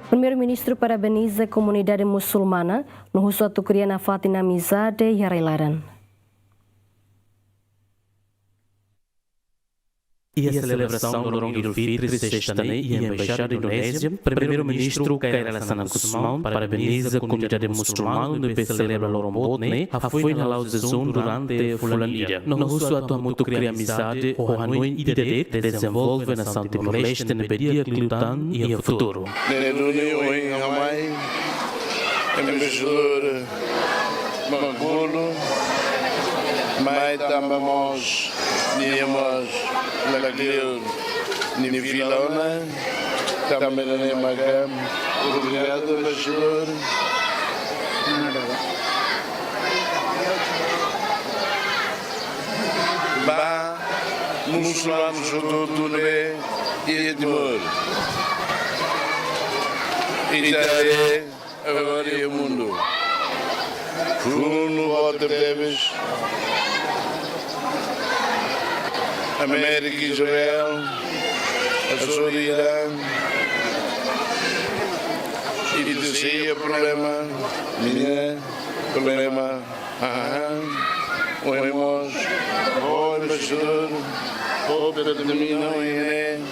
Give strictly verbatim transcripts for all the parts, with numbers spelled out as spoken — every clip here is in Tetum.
Primeiru-Ministru parabeniza komunidade musulmana no husu atu kria nafatin amizade iha rai laran. Iha selebrasaun loron Idul Fitri sesta ne'e iha Embaixada Indonézia, Primeiru-Ministru Kay Rala Xanana Gusmão parabeniza komunidade musulmanu ne'ebé selebra loron boot ne'e, hafoin hala'o jejún durante fulan ida. No husu atu hamutuk kria amizade ho hanoin ida de'it, dezenvolve nasaun Timor-Leste ne'ebé di'ak liután iha futuru. Ne'e duni ohin ha'u mai, Embaixadór Mangkulu, mai tanba mós, nia mós lakleur nia fila ona, tanba ne'e maka, obrigadu, Embaixadór. Ba musulmanu hotu-hotu ne'ebé iha Timor. Ita haree agora iha mundu. Funu boot tebes. Amérika, Israel, hasoru Irã. Ita sei iha problema, mina, problema. Ahan, ohin mós, ó Embaixadór, ó pertu mina ohin ne'e,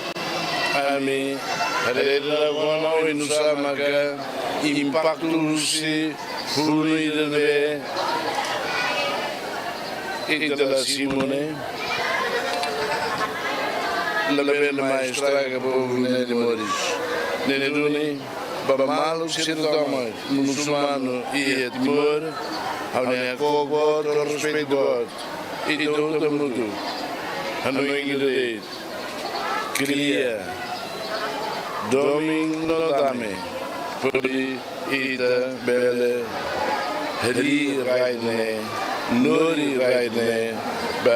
ami haree dala ruma oinsá maka impaktu husi funu ida ne'ebé ita la simu ne'e, labele mai estraga povu nia moris. Ne'e duni, ba maluk sira tomak musulmanu iha Timor, ha'u-nia koko boot, respeitu boot. Ita hotu hamutuk, hanoin ida de'it, kria domin no dame, hodi ita bele harii rai ne'e, lori rai ne'e ba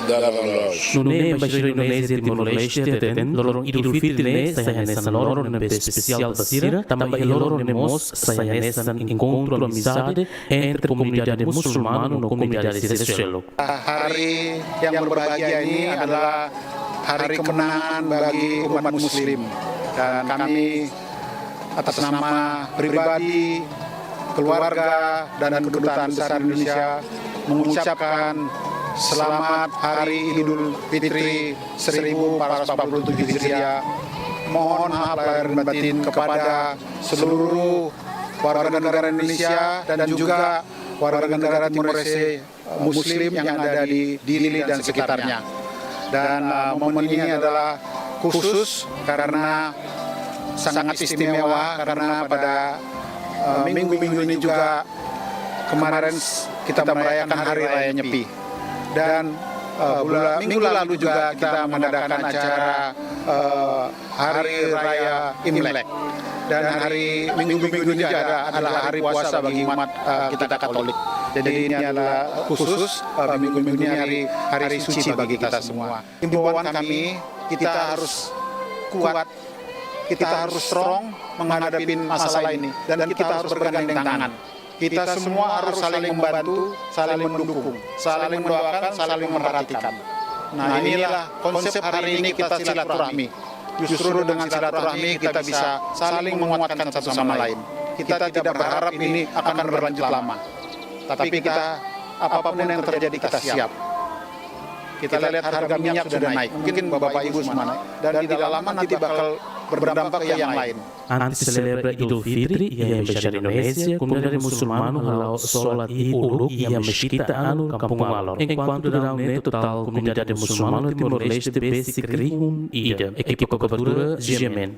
dalan loos. Nune'e Embaixadór Indonézia iha Timor-Leste hateten, loron Idul Fitri ne'e sai hanesan loron ne'ebé espesiál ba sira, tanba iha loron ne'e mós sai hanesan enkontru amizade entre komunidade musulmanu no komunidade sira seluk. Hari yang berbahagia ini adalah hari kemenangan bagi umat muslim. Dan kami atas nama pribadi, keluarga, dan Kedutaan Besar Indonesia mengucapkan selamat Hari Idul Fitri seribu empat ratus empat puluh tujuh Hijriah. Mohon maaf lahir dan batin kepada seluruh warga negara Indonesia dan juga warga negara Timor Leste Muslim yang ada di Dili dan sekitarnya. Dan, eh, momen ini adalah khusus karena sangat istimewa karena pada, eh, minggu-minggu ini juga kemarin s-, kita merayakan Hari Raya Nyepi. Dan, eh, bula-, minggu lalu juga kita mengadakan acara, eh, Hari Raya Imlek. Dan hari Minggu-Minggu ini juga ada, adalah hari puasa bagi umat, eh, kita Katolik. Jadi ini adalah khusus, eh, Minggu-Minggu ini hari, hari suci bagi kita semua. Himbauan kami, kita harus kuat, kita harus strong menghadapi masalah ini. Dan kita harus bergandeng tangan. Kita semua harus saling membantu, saling mendukung, saling mendoakan, saling memperhatikan. Nah, inilah konsep hari ini kita silaturahmi. Justru dengan silaturahmi kita bisa saling menguatkan satu sama lain. Kita tidak berharap ini akan berlanjut lama. Tapi kita, apapun yang terjadi, kita siap. Kita lihat harga minyak sudah naik. Mungkin Bapak Ibu semua naik. Dan tidak lama nanti bakal berdampak ke yang lain. Antes selebra Idul Fitri iha Embaixada Indonézia, komunidade musulmanu hala'o solat id uluk iha Meskita Anur Kampung Malor. Enkuantu daudaun ne'e totál komunidade musulmanu Timor-Leste besik rihun ida. Ekipa kobertura, G M N.